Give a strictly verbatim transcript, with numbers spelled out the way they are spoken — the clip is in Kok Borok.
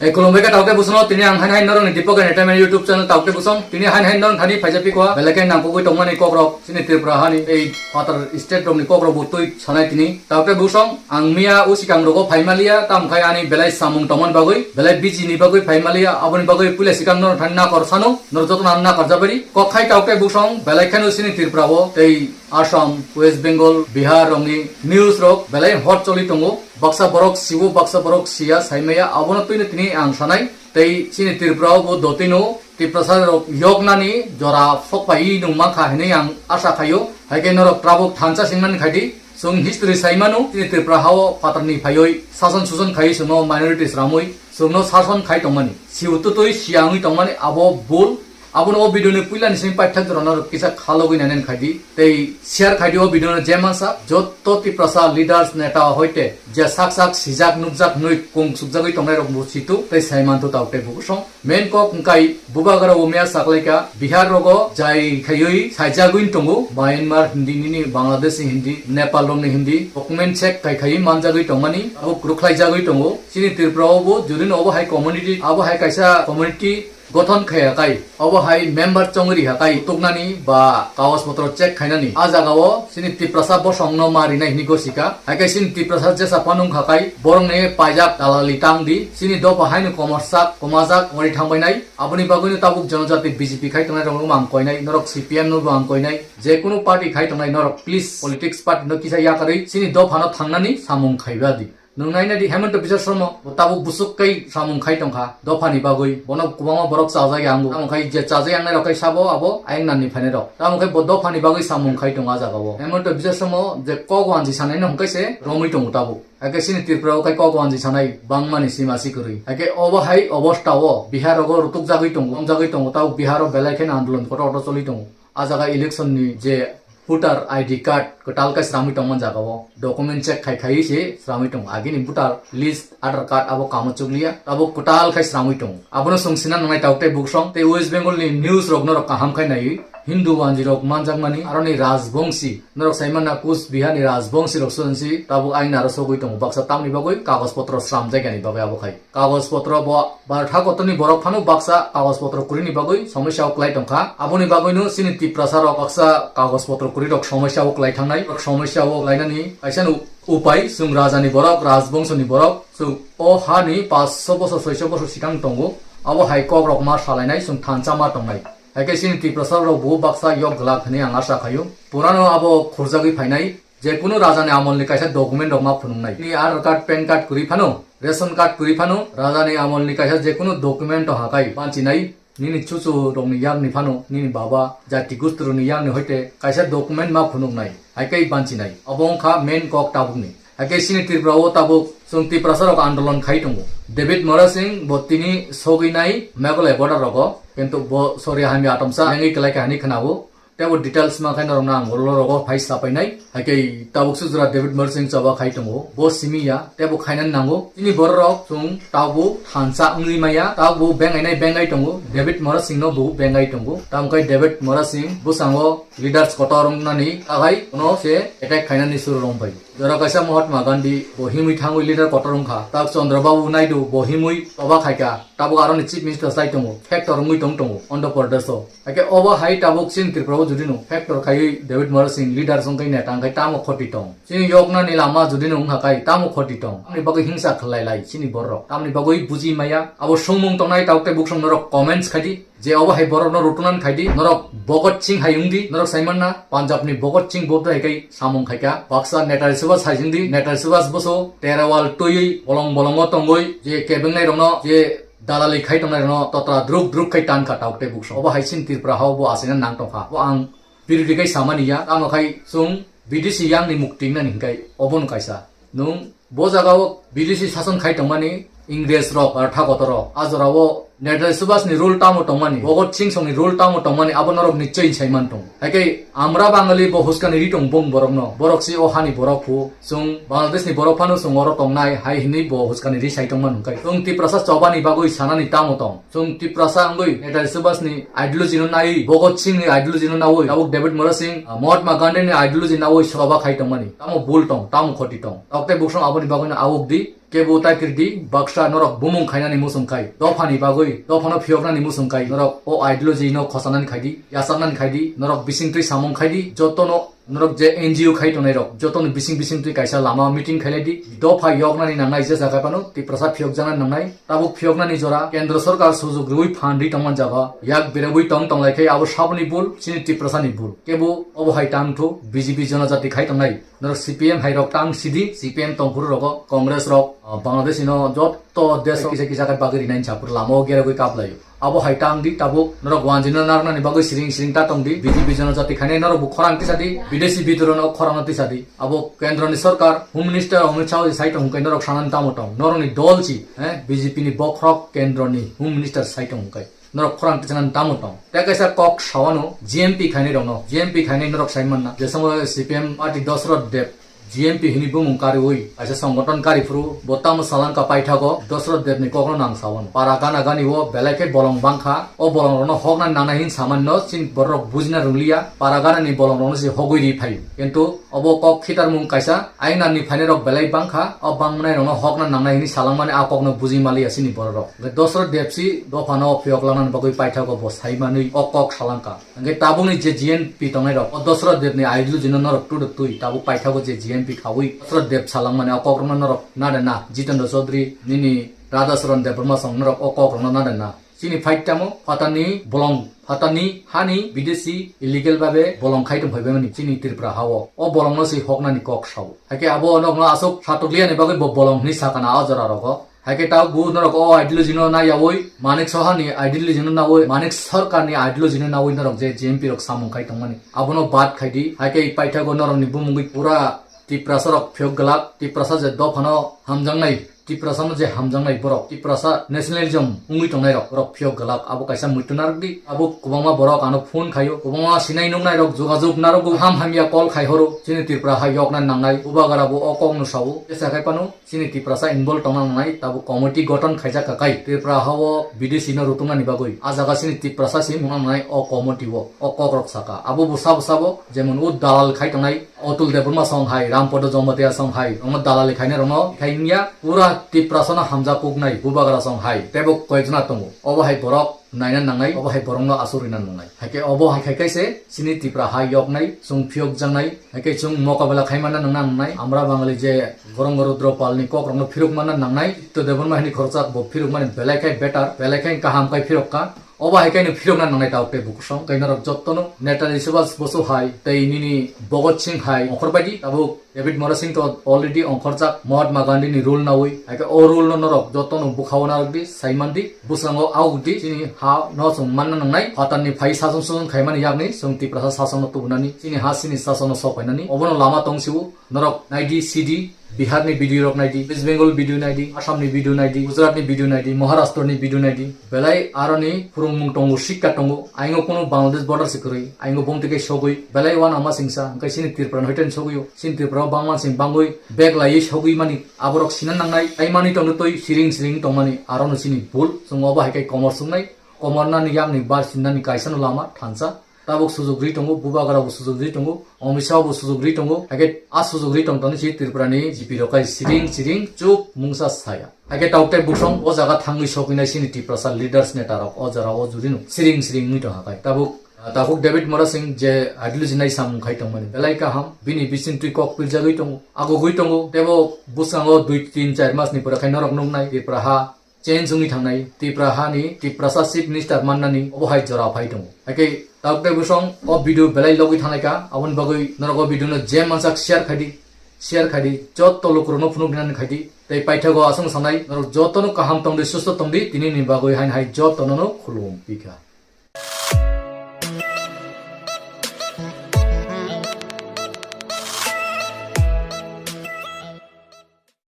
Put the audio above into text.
Ei, khulumbai kha taukte busono, tini ang hain hain norokni Deepak Entertainment YouTube channel taukte busong. Tini hain hain norok thani phaijak piko, belai khe nangkukgwi tongmani kokrok, chini Tripura hani ei phatar state rokni kokrok bo twi sanai tini. Taukte busong, ang miya o sikang rogo phaimaliya, tamkhai ani belai samung tongmani bagwi, belai busy ni bagwi phaimaliya, aboni bagwi puila sikang norok thani nakor sano, norok jotono ang nakar jabari. Kok khai taukte busong, belai kheno chini Tripura o tei Assam, West Bengal, Bihar rokni news rok belai hot choli tongo. Baksa borok siwo, baksa borok siya, saimaya, abono twino tini ang sanai. Tei chini Tripura o bo dotino Tiprasa rok yoknani jora phokpai nung mankha hinwi ang asa khaio. Haikhe norok tabuk thansa singmani khaidi, chwng history saimano, chini Tripura hao phatarni phaioi sason suson khai chwngno minorities ramwi chwngno sason khai tongmani. Siu tutui siya wngwi tongmani abo bul. Abono o video ni puila ni simi paithak jora norok kisa khalogwi nainani khaidi. Tei share khaidi o video no je mansa, jotto Tiprasa leaders neta hoite je sak sak sijak nukjak nui kung sukjagwi tongnai rok bo situ tei saimantu taukte bukosong. Main kok wngkai bubagra umya saklaika Bihar rogo jai khaiwi saijagwi tongo Myanmar Hindi nini Bangladesh ni Hindi, Nepal rokni Hindi document check kai khaiwi manjagwi tongmani abo kwrwkhlaijagwi tongo. Chini Tripura o bo judino obo hai community, abo hai kaisa community gothon khaiya kai, obo hai member chongri ha kai, tuknani ba kagoj potro check khainani. A jaga o chini Tiprasa bosong no ma rinai hini gosika. Haikhe chini Tiprasa jesa panung kha kai, borok ni paijak dalali tang di. Chini dopha haino komorsak, komajak, ori thangbai nai. Aboni bagwi no tabuk jonojati B J P khai tongnai rok no ang koinai, norok C P M no bo ang koinai. Je kunu party khai tongnai norok, please politics party no kisa yakarwi chini dopha no thangnani samung khaiba di. Nwng naina di Hemanta Biswa Sarma, bo tabuk busuk kai samung khai tongkha, dophani bagwi, bono kwbangma borok chajak ya ango. Tamo khai je chajak yangnai rok khai sabo abo ayang nani phainai rok. Tamo khai bo dophani bagwi samung khai tongo a jaga o. Hemanta Biswa Sarma je kok wanji sanai no hwnkhe se romwi tongo tabuk. Haikhe chini Tripura o khai kok wanji sanai bangmani sima si kwrwi. Haikhe obo hai obostha o Bihar rogo rutuk jagwi tongo, romjagwi tongo, tabuk Bihar o belai kheno andolon kotor kotor choli tongo. A jaga election ni je voter I D card kwtal khe sramwi tongmani jaga o document check khai khai se sramwi tongo. Agini voter list, Aadhaar card abo kamo chukliya, abo kwtal khai sramwi tongo. Abono chwng sina nangnai tabuk tei buksong tei West Bengal ni news rok norok kaham khai naiwi Hindu wanji rok manjakmani aroni Rajbongsi norok saimana Kus Bihar ni Rajbongsi rok swnsi tabuk aina aro sogwi tongo baksa tamni bagwi kagoj potro sramjakya ni bagwi abo khai. Kagoj potro bo bartha kotorni borok phano baksa kagoj potro kwrwini bagwi somosya o kwlai tongkha. Aboni bagwino chini Tiprasa rok baksa kagoj potro kwrwi rok somosya o kwlai thangnai. Rok somosya o kwlainani kaisa no upai, chwng rajani borok, rajbongshoni borok, chwng o hani paanch sho bosor, soi sho bosor sikang tongo. Abo hai kok rok ma salainai, chwng thansa ma tongnai. Haikhe chini Tiprasa rok bo baksa yok glak hwnwi ang asa khaio. Purano abo khurjagwi phainai. Je kunu rajani amolni kaisa document rok ma phunuknai. Ni Aadhaar card, pan card kwrwi phano, ration card kwrwi phano, rajani amolni kaisa je kunu document rok hakai banchinai, nini chuchu rokni yakni phano, nini baba, jati gusti rokni yakni hoite kaisa document ma phunuknai, haikhe banchinai. Obo wngkha main kok tabukni. Haikhe chini Tripura o tabuk chwng Tiprasa rok andolon khai tongo. David Murasing bo tini sogwi nai Meghalaya border rogo, kintu bo sori hamya atomsa nengwi kwlai kha hwnwi khwnao. Tebo details ma khai norokno ang ulo rogo phai sapainai. Haikhe tabuk sujra David Murasing choba khai tongo. Bo simi ya, tebo khainani nango. Chini bororok chwng tabuk thansa wngwi maya. Tabuk bengainai bengai tongo. David Murasing no bo bengai tongo. Tamo khai David Murasing bwskango leaders kotor wngnani takhai uno se attack khainani suru rong bai. Jora kaisa Mahatma Gandhi bo himwi thangwi leader kotor wngkha. Tabuk Chandra Babu Naidu bo himwi choba khaikha. Tabuk aroni chief minister sai tongo. Factor wngwi tong tongo Andhra Pradesh o. Haikhe obo hai tabuk chini Tripura o judino factor khaiwi David Murasing leader wngkhe neta wngkhe tamo khoti tong. Chini yoknani lama judino wngkha kai tamo khoti tong. Tamni bagwi hingsa khlai lai chini borok. Tamni bagwi buji maya. Abo songmung tongnai tabuk tei buksong norok comments khaidi. Je obo hai borokno rutunan khaidi. Norok Bhagat Singh hai wngdi. Norok saimanna Punjab ni Bhagat Singh bo hai kai samung khaikha. Baksa Netal Subhas hai wngdi. Netal Subhas boso terawal twiwi bolong bolongo tongwi je kebengnai rokno je dalali khai tongnai rokno totra druk druk khai tan kha tabuk tei buksong. Obo hai chini Tripura hao bo achaina nang tongkha. Bo ang birodhi khai samani ya. Tamo khai chwng bidesi yangni mukti wngnani hinkai obono kaisa. Nwng bo jagao bidesi sason khai tongmani Ingres rok, Ratha kotor rok. A jorao Netaji Subhash ni rule tamo tongmani, Bhagat Singh song ni rule tamo tongmani, abo norok nichoi sai man tong. Haikhe Amra Bangali bo huskani ri tong bong borok no. Borok si o hani borok phu, chwng Bangladesh ni borok phano chwng oro tongnai, hai hinwi bo huskani ri sai tongma nungkai. Chwng Tiprasa chobani bagwi sanani tamo tong. Chwng Tiprasa wngwi Netaji Subhash ni ideology no naiwi, Bhagat Singh ni ideology no nawi, tabuk David Murasing, ah, Mahatma Gandhi ni ideology nawi choba khai tongmani. Tamo bul tong, tamo khoti tong. Tokte buksong aboni bagwi no awuk di. Kebo taikir di, baksa norok bumung khainani muchung kai. Dophani bagwi, dophano phiyoknani muchung kai. Norok o ideology no khosanani khai di, yachaknani khai di, norok bisingtwi samung khai di, jotono norok je N G O khai tongnai rok, jotono bising bisingtwi kaisa lama meeting khailai di. Dopha yoknani nangnai je jaga phano Tiprasa phiyokjaknani nangnai. Tabuk phiyoknani jora Kendra Sorkar sujug rwi phan ri tongman jaga, yak berebwi tong tonglai khai abo saboni bul, chini Tiprasani bul. Kebo obo hai tang thu B J P Jonojati khai tongnai. Norok C P M hai rok tang sidi, C P M tongphuru rogo, Congress rok, ah, Bangladesh ino jotto desh o kisa kisa khe bagwi rinai hinsa phuru lama o gerogwi kaplaio. Abo hai tang di, tabuk norok wanjino narwknani bagwi siring siring ta tong di, B J P Jonojati khainai norok bo khorang tisa di, bidesi bidrono khorang no tisa di. Abo kendroni sorkar, Home Minister Amit Shah sai tong hwnkhe norok sanani tamo tong, norokni dol si, eh, B J P ni bokhorok kendroni Home Minister sai tong hwnkhe. Norok khorang tisanani tamo tong. Tei kaisa kok sawano G M P khainai rokno, G M P khainai norok sai manna. Jesamo C P M party Dosrot Deb, G M P hini bumung kariwi, kaisa songgoton kari phuru, bo tamo salangka paithago, Dosrot Debni kokno nang sawano. Para gana gani o belai khe bolong bangkha, o bolong rokno hokna nangnai hin samanino chin borok bujina rwliya, para ganani bolong rokno se hogwi ri phaio. Kintu obo kok khitarmung kaisa, ainani phainai rok belai bangkha, o bangmani rokno hokna nangnai hini salangmani a kokno buji maliya chini borok rok. Hwnkhe Dosrot Debsi dophano phiyok langnani bagwi paithago bo sai manwi o kok salangkha. Hwnkhe tabukni je G M P tongnai rok, o Dosrot Debni ideology no norok tudo twi tabuk paithago je G M P khawi Dosrot Deb salangmani o kok rokno norok nade na, Jitendra Chaudhary, nini Radhacharan Debbarma song norok o kok rokno nade na. Chini fight tamo phatani bolong, phatani hani bidesi illegal babe bolong khai tong phaibaimani chini Tripura hao. O bolongno se hoknani kok sao. Haikhe abo nokno aswk satukliani bagwi bo bolong hwnwi sakana o jora rogo. Haikhe ta bo norok o ideology no naiyawi, Manik Saha ni ideology no nawi, Manik Sarkar ni ideology no nawi norok je G M P rok samung khai tongmani. Abono bad khai di. Haikhe paithago norokni bumungwi pura Tiprasa rok phiyok glak, Tiprasa je dophano hamjaknai, Tiprasa no je hamjaknai borok, Tiprasa nationalism wngwi tongnai rok, borok phiyok glak, abo kaisa muitu narwk di. Abo kwbangma borok ano phone khaio, kwbangma sinai nuknai rok jogajog narwgo, ham hamya call khai horo, chini Tripura ha yokna nangnai, bubagra bo o kok no sao, jesa khai phano chini Tiprasa involve tongna nangnai, tabuk committee gothon khaijak kakai, Tripura ha o bidesi no rutungnani bagwi, a jaga chini Tiprasa si mungna nangnai o committee o, o kok rok saka, abo bo sabo sabo, jemon o dalal khai tongnai, Atul Debbarma song hai, Rampada Jamatia song hai, rokno dalali khainai rokno khai wngya, pura Tiprasa no hamjak kuknai bubagra song hai, teibo koyekjona tongo. Obo hai borok naina nangnai, obo hai borokno asuk rina nangnai. Haikhe obo hai khai kaise chini Tripura ha yoknai, chwng phiyok jaknai, haikhe chwng mokabela khai manna nangna nangnai. Amra Bangali je Gorong Rudra Pal ni kok rokno phirok manna nangnai. Chitto Debbarma hini khoroksa bo phirok mani belai khai better, belai khai kaham khai phirok ka. Obo hai kaino phirokna nangnai tabuk tei bukusong. Tei norok jottono Netaji Subhash Bosu hai tei nini Bhagat Singh hai ongkhor baidi tabuk David Murasing to already ongkhorjak Mahatma Gandhi ni rule nawi. Hai khe o rule no norok jottono bwkhao narwk di, sai man di, bwskango awk di, chini ha no chwng manna nangnai. Phatarni phai sason sason khaimani yakni chwng Tiprasa sason no tubunani, chini ha chini sason no sok phainani. Obono lama tong sibu. Norok naidi sidi, Bihar ni video rok naidi, West Bengal video naidi, Assam ni video naidi, Gujarat ni video naidi, Maharashtra ni video naidi. Belai aroni phwrwngmung tongo, sikka tongo. Aingo kuno Bangladesh border se kwrwi, aingo bomti khe sogwi, belai uanama singsa, hwnkhe chini Tripura ni hoiten sogwio, chini Tripura o bangma sing bangwi bag laiwi sogwi mani, aborok sina nangnai, tai mani tongno twi siring siring tongmani, arono chini bul, chwng obo hai khe komor swngnai, komor nani yakni bar sinani kaisa no lama thansa. Tabuk sujuk ri tongo, bubagra bo sujuk ri tongo, Amit Shah bo sujuk ri tongo, haikhe a sujuk ri tong toni si Tripura ni G P rok kai siring siring chup mungsa saya. Haikhe tabuk tei buksong o jaga thangwi sokwi nai sini Tiprasa leaders neta rok o jora o juri no siring siring wngwi tong hakai. Tabuk, ah, tabuk David Murasing je ideology nai samung khai tongmani belai kaham, bini bising twi kok pirjagwi tongo, agogwi tongo, tebo bwskango dui tin char mas ni pore khai norok nuknai Tripura ha change wngwi thangnai, Tripura hani Tiprasa Chief Minister mannani obo hai jora phai tongo. Haikhe tabuk tei bwsong o video belai logwi thanglai kha, aboni bagwi norok o video no je mansak share khai di, share khai di, jotto lukurokno phunuk nani khai di. Tei paithago aswng sanai norok jottono kaham tong di, susto tong di, tini ni bagwi haino hai jottono no khulum pikha.